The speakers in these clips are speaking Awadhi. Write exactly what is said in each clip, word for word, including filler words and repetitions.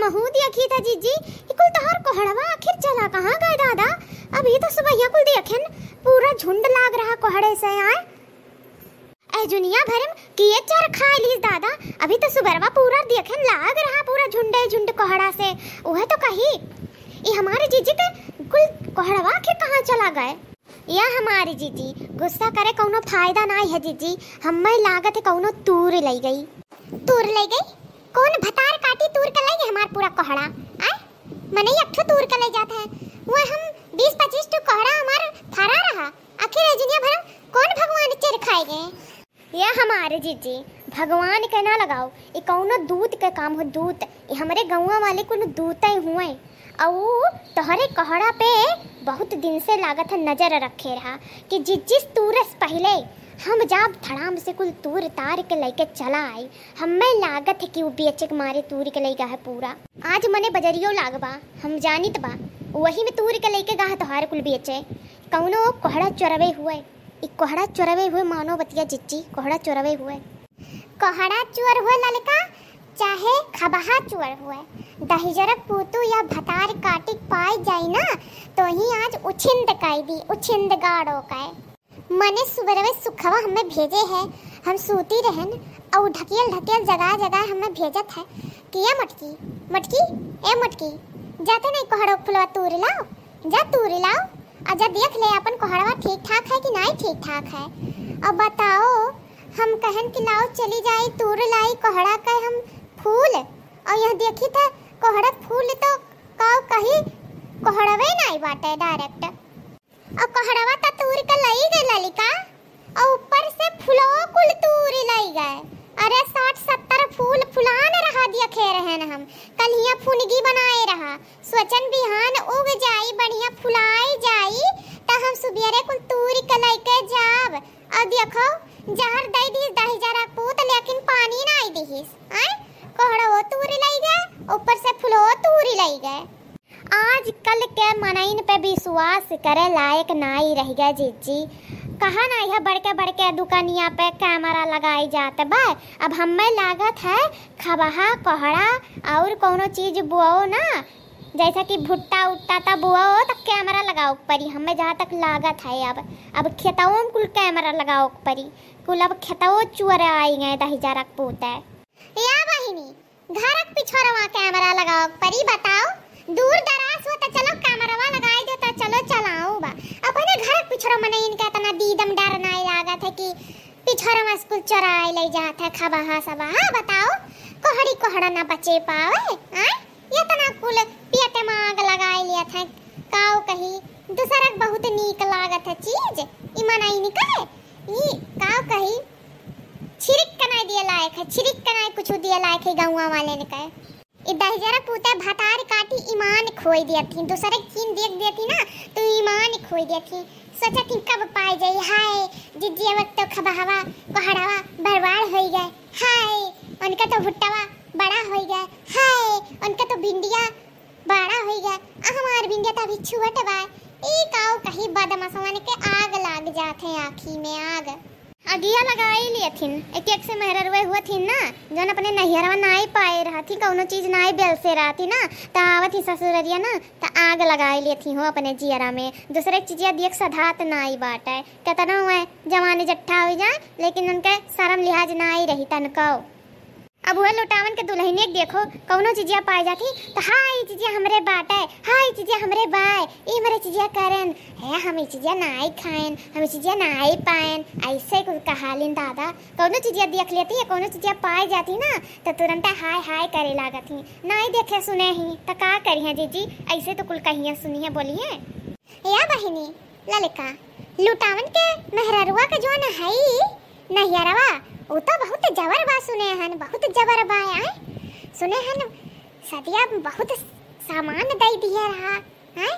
अहू देखी था जीजी, ई कुल तोहार कोहड़वा आखिर चला कहाँ गए दादा? अभी तो सुबहिया कुल देखिन, पूरा झुंड लाग रहा कोहड़े से आए। ए जुनिया भरम किए चर खाए लीस दादा, अभी तो सुबरवा पूरा देखिन लाग रहा पूरा झुंडे झुंड कोहड़ा से। उहे तो कही, ई हमारे जीजी के कुल कोहड़वा आखिर कहाँ चला गए? या हमारी जीजी, गुस्सा करे कौनो फायदा नाई है जीजी, हम्मे लागत है कौनो तूर लई गई। तूर लई गई? कौन भतार काटी तूर के लई गई हमार पूरा कोहड़ा? आय, मने एक ठो तूर के लई जात है, वो हम बीस पच्चीस ठो कोहड़ा हमार फरा रहा। आखिर ए जुनिया भर कौन भगवान चिर खाए गए? या हमारे जीजी, भगवान के ना लगाओ, ई कौनो दूत के काम हो, दूत। ई हमरे गौवा वाले कुल दूते हुए। अउ तोहरे कोहड़ा पे बहुत दिन से लागत है नजर रखे रहा कि जिस जिस तूरस पहले हम जाब धड़ाम से कुल तूर तार के लेके चला आई। हमें लागत है कि वो बेचे के मारे तूर के लेगा है पूरा। आज मने बजरियो लाग बा, हम जानित बा, वही में तूर के लेके गा है तोहार कुल बेचे। कौनो कोहड़ा चोरवे हुए, ई कोहड़ा चोरवे हुए, मानो बतिया जिज्जी, कोहड़ा चोरवे हुए। कोहड़ा चोर हुए ललका, चाहे खबहा चोर हुए, दहिजरक पूतू या भतार काटिक पाई जाई ना, तो ही आज उछिंद कई दी, उछिंद गाड़ो कई। मने सुबरवे सुखवा हमें भेजे है, हम सूती रहन, अउ ढकेल ढकेल जगाए जगाए हमें भेजत है कि ए मटकी, मटकी, ए मटकी, जाते नहीं कोहड़ो फुलवा तूर लाओ, जा तूर लाओ, आ जा देख ले अपन कोहड़वा ठीक ठाक है कि नाई ठीक ठाक है। अब बताओ, हम कहन कि लाओ चली जाई तूर लाई कोहड़ा के हम फूल, और यह देखी था कोहड़ा फूल तो काऊ कही कोहड़वे नाई बाटे direct। और कोहड़वा त तूर के लई गए ललिका, और ऊपर से फुलवा कुल तूर लई गए। अरे साठ सत्तर फूल फुलान रहा दिया खे रहे न हम। कल हियाँ फुनगी बनाए रहा, सोचन बिहान उग जाई, बढ़िया फुलाई जाई, त हम सुबेरे कुल तूर के लइके जाब। और देखो, जहर दई दिहिस दहिजरा पूत, लेकिन पानी नाई दिहिस। आय, कोहड़ो तूर लई गए, ऊपर से फुलो तूर लई गए। आजकल के मनइन पे विश्वास करे लायक नाई रह गए जीजी। कहा ना, यह बड़के बड़के दुकानिया पे कैमरा लगाई जात बा। अब हमें लागत है खबहा, कोहड़ा और कौनो चीज बोओ ना, जैसा कि भुट्टा उट्टा ता बोओ, तो कैमरा लगाओ के परी। हमें जहाँ तक लागत है, अब, अब खेतवो में कुल कैमरा लगाओ के परी, कुल अब खेतवो चुअर आई गए दहिजरक पूते। या बहिनी, घरक पिछोरवा कैमरा लगाओ के परी, बताओ, दूर दराज हो तो चलो कैमरवा लगाई दो तो चलो चलाओ बा। अपने घरक पिछोरा मने इनका इतना दीदम डर नाई लागत है कि पिछोरवा से कुल चोराए ले जात है खबहा सबहा। बताओ, कोहड़ी कोहड़ा ना बचे पावे, आय? इतना कुल पियते में आग लगाए लिया था। काऊ कही, दूसरक बहुत नीक लागत है चीज, ई मनइन के, ई काऊ कही, छिरिक के नाई दिए लायक है, छिरिक के नाई कुछ दिए लायक है गौवा वाले ने कहे। ई दहिजरा पूते भतार काटी ईमान खोई दिया थी, दूसरे चीन देख दिया थी ना, तो ईमान खोई दिया थी। सोचा थी कब पाए जाई, हाय, जिज्जी अब तो खबहवा, कोहड़वा बरबाद होई गए, हाय, उनका तो भुट्टवा बड़ा होई गए, हाय, उनका तो भिंडिया बड़ा होई गए, आ हमार भिंडिया तो अभी छुअट बा। ई काऊ कही बदमाशवन के आग लाग जात है आँखी में आग। अगिया लगाई लियथिन, एक एक से मेहररुए हुआ थी ना, जौन अपने नैहरवा नाई पाए रहती, कौनो चीज नाई बेल से रहती ना, त आवत ही ससुररिया ना, त आग लगाई लियथी हो अपने जियरा में। दूसरे चीजिया देख सधात नाई बाटे, केतना हुए जवानी जट्ठा हो जाए, लेकिन उनके शर्म लिहाज नाई रही तनको। अब वह लुटावन के दुल्हनिया के देखो, कौनो चीजिया पाए जाती, त "हाँ, ई चीजिया हमरे बाटे, हाँ, ई चीजिया हमरे बाय, ई हमरे चीजिया करन, है, हम ई चीजिया नाई खाएन, हम ई चीजिया नाई पाएन", ऐसे कुल कहालिन दादा। कौनो चीजिया देख लेती है, कौनो चीजिया पाए जाती ना, त तुरंते हाय हाय करे लागत ही। नाई देखे सुने ही, त का करिहे जीजी, ऐसे तो कुल कहिए सुनिए बोलिए। या बहिनी, ललका, लुटावन के मेहररुआ के जौन हई नैहरवा, उ तो बहुत जबर बा सुने हन, बहुत जबर बा। आय, सुने हन सदिया बहुत सामान दई दिए रहा। आय,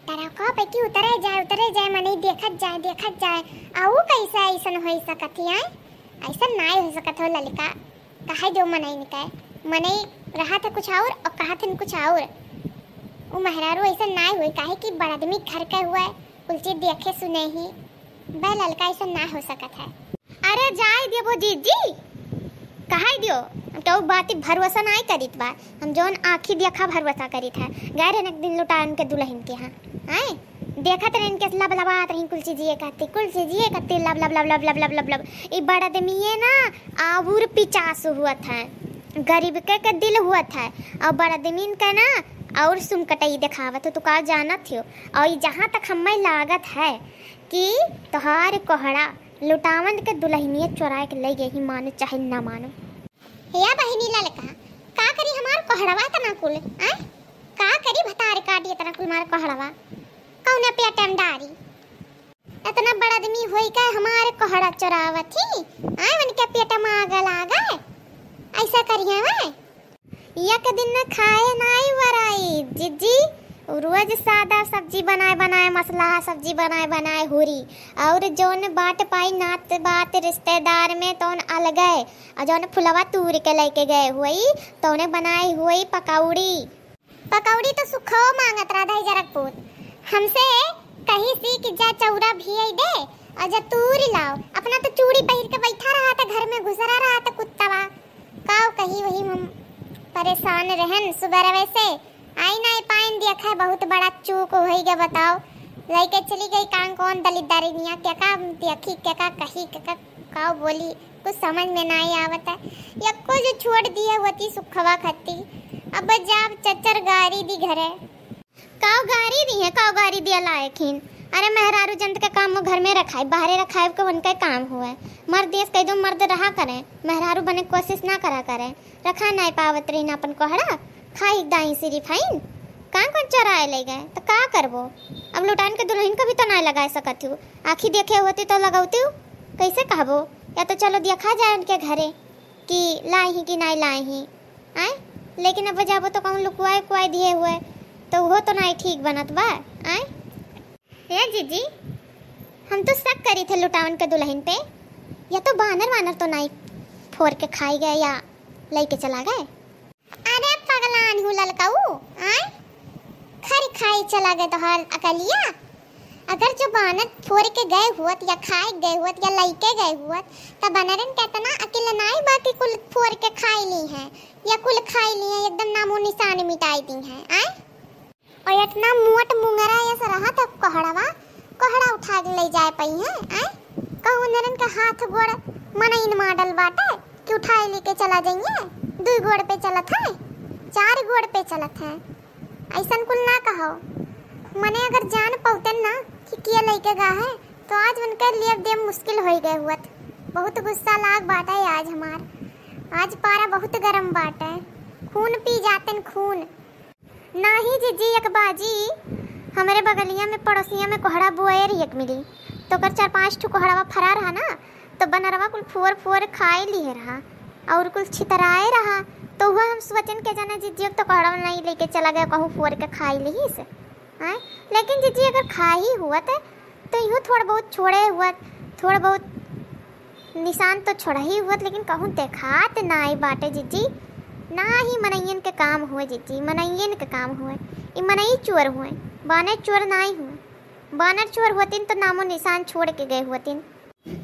टरका पे की उतरे जाए, उतरे जाए, मनई देखत जाए, देखत जाए। आ उ कैसे ऐसन होई सकत ही? आय, ऐसन नाय हो सकत हो ललका। कहे दो मनई निकाय, मनई रहत है कुछ और और कहत हन कुछ और। उ मेहरारू ऐसन नाय होई, काहे कि बड़ आदमी घर के हुआ है, कुल चीज देखे सुने ही। बे ललका, ऐसन ना हो सकत है। अरे जाए देबो जीजी, कहे दियो, तो बाती भरोसा नाई करित बा, हम जौन आँखी देखा भरोसा करित है। गए रहन एक दिन लुटावन के दुलहिन के यहाँ, आए देखत रहन के लबलबात रही, कुल चीजिए कहती, कुल चीजिए कहती, लब लब लब लब लब लब लब लब। ई बड़ आदमिये ना और पिचास हुअत है, गरीब के, के दिल हुअत है, और बड़ आदमीन के ना और सुमकटई देखावत हो, तू का जानत हो। और ई जहाँ तक हमें लागत है कि तोहार कोहड़ा लुटावन के दुलहिनिया चोराए के ले गई, मानो चाहे ना मानो। हे बहिनी ललका, का करी हमार कोहड़वा इतना कुल, आय? का करी भतार काटी इतना कुल मार कोहड़वा? कौने पेटे में डारी? इतना बड़ आदमी होई का हमार कोहड़ा चोरावत ही? आय, उनके पेटे में आग लागे? ऐसा करिए वे? एक दिन न खाए नाई वराई, जिज्जी, रोज सादा सब्जी बनाए बनाए, मसलहा सब्जी बनाए बनाए हुरी। और जौन बाट पाई नात बात रिश्तेदार में तौन अलगे, और जौन फुलवा तूर के लेके गए हुई, तौने बनाई हुई पकौड़ी। पकौड़ी तो सुखो मांगत रहा दही जरक पूत। हमसे कही सी कि जा चौरा भियाई दे और जा तूरी लाओ। अपना तो चूड़ी पहिर के बैठा रहा था, घर में घुसरा रहा था कुत्तवा। काव कही वही हम परेशान रहन सुबरवे से। आई ना पाइन दिया खाए, बहुत बड़ा चूक होई गया बताओ। लइके चली गई कान कौन दलिद्दारिनिया, क्या का देखी, क्या का कही, क्या का काव बोली, कुछ समझ में नाई आवत है। यक्को जो छोड़ दिए होती सुखवा खत्ती। अब जाब चच्चर गारी दी घरे। काव गारी दी है, काव गारी दिया लायक हिन। अरे मेहरारू जंत के काम घर में रखाई, बाहरे रखाई के उनके काम हुए। मर्द देश कह दो मर्द रहा करें, मेहरारू बने कोशिश ना करा करें। रखा नाई पावत रही ना अपन कोहड़ा, खाई दाई सिरी फाइन। कान कौन चोराए ले गए तो का करबो? अब लुटान के दुलहिन को भी तो नाई लगाए सकत हूँ, आँखी देखे होती तो लगौती हूँ, कैसे कहबो? या तो चलो देखा जाए उनके घरे कि लाई ही कि नाई लाई ही, आय? लेकिन अब जाबो तो कहूँ लुकुआए उकुआए दिए हुए, तो वो तो नाई ठीक बनत बा, आय? ए जीजी, हम तो शक करी थे लुटावन के दुलहिन पे, या तो बानर वानर तो नाई फोर के खाई गए या लइके चला गए। अरे पगलान हूँ ललकाऊ, आय? खरी खाई चला गए तोहार अकलिया। अगर जो बानर फोर के गए हुअत या खाए गए हुअत या लइके गए हुअत, त बनरन के इतना अकिल नाई बा कि कुल फोर के खाई ली हैं या कुल खाई ली हैं, एकदम नामो निशान मिटाई दी हैं, आय? और इतना मोट मुंगरा ऐसा रहा था कोहड़वा, कोहड़ा उठा के ले जाए पाई है, आय? कहूँ नरन का हाथ गोड़ मनइन मॉडल बाटे कि उठाए लेके चला जाइए, दुई गोड़ पे चलत है, चार गोड़ पे चलत है। ऐसन कुल ना कहो। मने अगर जान पौतन ना कि किया लइके गा है, तो आज उनके लिए देम मुश्किल होई गए हुअत। बहुत गुस्सा लाग बाटे आज हमार। आज पारा बहुत गरम बाटे। खून पी जातन, खून। नाही जीजी, एक बाजी हमरे बगलिया में, पड़ोसिया में कोहड़ा बोए रही एक मिली, तो ओकर चार पाँच ठो कोहड़वा फरा रहा ना, तो बनरवा कुल फोर फोर खाए लिए रहा और कुल छितराए रहा। तो वह हम सोचन के जाने जीजी अब तो कोहड़ा नहीं लेके चला गया, कहूँ फोर के खाई ली से, आय? लेकिन जीजी अगर खा ही हुआ तो, तो इहो थोड़ा बहुत छोड़े हुआ, थोड़ा बहुत निशान तो छोड़ा ही हुआ, लेकिन कहूँ देखात नाई बाटे जीजी। ना ही मनइयन के काम हुए जीजी, मनइयन के काम हुए। ई मनई चोर हुए, बानर चोर नाई हुए। बानर चोर होतिन तो नामो निशान छोड़ के गए होतिन।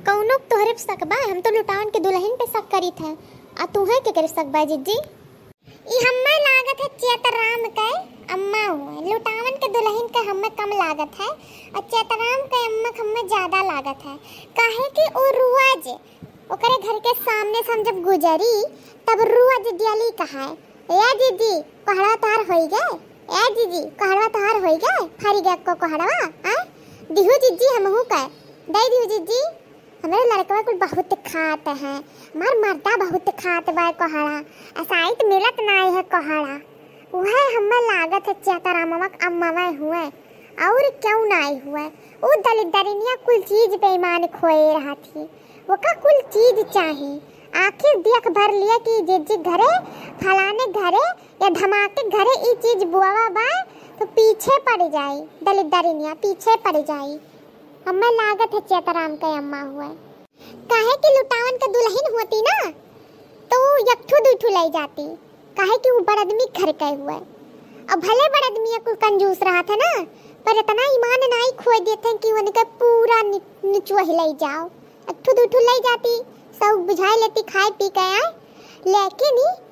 कौनो तोहरे पे शक बा? हम तो लुटावन के दुलहिन पे शक करी थे, आ तुहे के करे शक बा जीजी? ई हम्मे लागत है चेतराम के अम्मा हुए, लुटावन के दुलहिन के हम्मे कम लागत है और चेतराम के अम्मा के हम्मे ज्यादा लागत है, काहे कि उ रोज ओकरे घर के सामने से हम जब गुजरी तब रोज डेली कहाए, "ए जीजी, कोहड़ा तोहार होई गए? ए जीजी, कोहड़ा तोहार होई गए? फरी गए को कोहड़वा, आय? दिहु जीजी हमहू के, दे दिहु जीजी।" हमरे लड़कवा कुल बहुत खात है, हमार मर्दा बहुत खात बा कोहड़ा, असाइत मिलत नाई है कोहड़ा। उहे हमें लागत है चेतरामवा के अम्मवा हुए, और क्यों नाई हुए। उ दलिद्दरिनिया कुल चीज बेईमान खोए रहत ही, ओका कुल चीज चाही। आखिर देख भर लिया कि जीजी घरे, फलाने घरे या धमाके घरे ई चीज बोवा बा, तो पीछे पड़ जाई दलिद्दरिनिया, पीछे पड़ जाई। हमें लागत है चेतराम के अम्मा हुए। काहे कि लुटावन के दुलहिन होती ना, तो उ एक ठो दुई ठो ले जाती, काहे कि उ बड़ आदमी घर के हुए। अब भले बड़ आदमी कुल कंजूस रहत है ना, पर इतना ईमान नाई खोए देते हैं कि उनके पूरा नि-, निचुआ ही ले जाओ। एक ठो दुई ठो ले जाती, सब बुझाए लेती, खाए पी के आए। लेकिन ई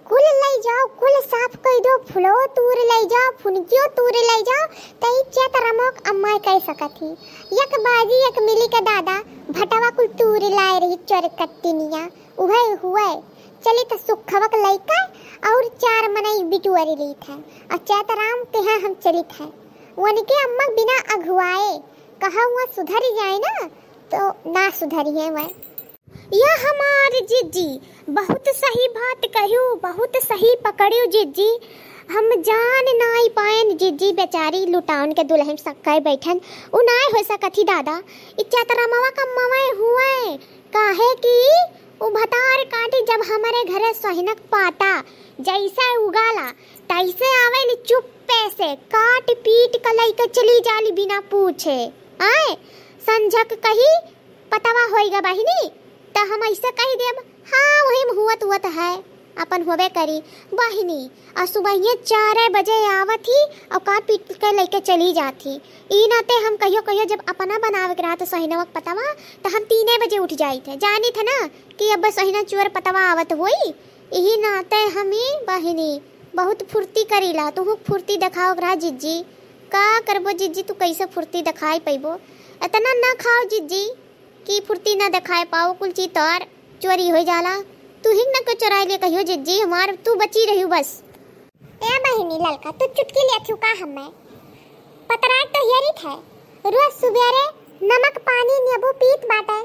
कुल लइ जाओ, कुल साफ कइ दो, फुलो तूर लइ जाओ, फुनकियो तूर लइ जाओ, त ई चैत रमवा क अम्मा कइ सकत ही। एक बाजी एक मिली के दादा भटवा कुल तूर लाए रही चोर कट्टिनिया, उहइ हुवइ। चली त सुखवा क लइका अउर चार मनई बिटुअरी लीत है। अउर चैत राम के यहाँ हम चलित है। वनके अम्मा बिना अघुआए कहा हुआ सुधरी जाए ना, तो ना सुधरी है वह। या हमार जिज्जी, बहुत सही बात कह्यू, बहुत सही पकड़्यू जिज्जी। हम जान नाई पाएन जिज्जी, बेचारी लुटाउन के दुलहिन सक्कइ बैठन, उ नाई होइ सकत ही दादा। ई चैत रमवा क अम्मवइ हुवइ, काहे कि उ भतार काटी जब हमरे घरे सोहिनक पाता जइसे उगाला, तइसे आवेली चुप्पे से काट पीट क लइके चली जाली बिना पूछे। आए, संझक कही, "पतवा होइगा बहिनी," त हम अइसे कहि देब, "हाँ, वही में हुवत हुवत है, अपन होबे करी बहिनी।" अउर सुबहिये चार बजे आवत ही अउर काट पीट के लइके चली जात ही। ई नाते हम कहियो कहियो जब अपना बनावे के रहत सोहिनवा क पतवा, त हम तीने बजे उठ जाइत है। जानित है ना कि अब सोहिना चोर पतवा आवत होई, इही नाते हम ही बहिनी बहुत फुर्ती करीला। तुहू फुर्ती देखावे के रहा जिज्जी। का करबो जिज्जी, तू कइसे फुर्ती देखाइ पइबो? एतना ना खाओ जिज्जी कि फुर्ती ना देखाइ पाओ, कुल चीज तोर चोरी होइ जाला। तू ही ना कुछ चोराइ ले कहियो जिज्जी, हमार तू बची रहियो बस। ए बहिनी ललका, तू चुटकी लेत हू का हम्मे? पतराक तो हेरित है, रोज सुबेरे नमक पानी नींबू पीत बाटे,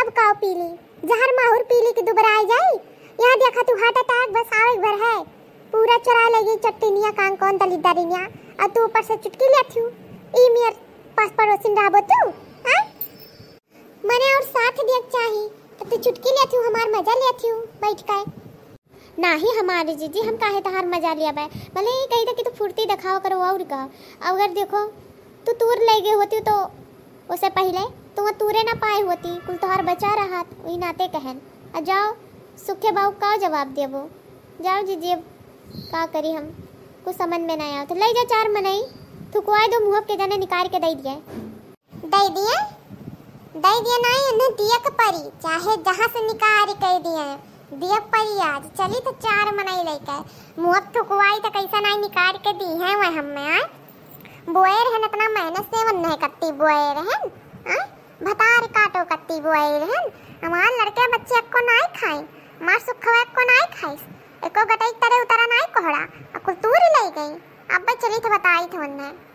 अब काव पी ली? जहर माहुर पी ली कि दुबराइ जाई? यहाँ देखा तू heart attack बस आवे भर है, पूरा चोराइ लइ गइ चट्टिनिया कांग कौन दलिद्दरिनिया, अउर तू ऊपर से चुटकी लेत हू। ई मेर पास पड़ोसिन रहबो तू, हैं? मने अउर साथ दियक चाही, त तू चुटकी लेत हू, हमार मजा लेत हू बैठ के। नाही हमार जिज्जी, हम काहे तहार मजा लियाबे? भले ही कही था कि तू फुर्ती देखावा करो अउर का। अगर देखो, तू तूर लइ गए होती तो ओसे पहिले तू तूरे ना पाए होती, कुल तोहार बचा रहत, वही नाते कहन। आ जाओ, सुखे बाऊ का जवाब देबो? जाओ जिज्जी, अब का करी हम, कुछ समझ में ना आवत। लइ जा चार मनई, थुकवाइ दो मुहब के जने निकारि के दइ दिए। दइ दिए, दइ दिए नाई, उन्हें दियक परी, चाहे जहाँ से निकारि के दिए, दियक परी आज। चली त चार मनई लइके, मुहब थुकवाई त कइसा नाई निकारि के दिहे वह हम्मे, आय? बोए रहन एतना मेहनत से, वन्ने कत्ती बोए रहन, आय? भतार काटो कत्ती बोए रहन। हमार लड़के बच्चे एक्को नाई खाई, हमार सुखवा एक्को नाई खाइस, एको गटई तरे उतरा नाई कोहड़ा, अकुल तूर लइ गई। अब्बे चली त बताई थ वन्ने।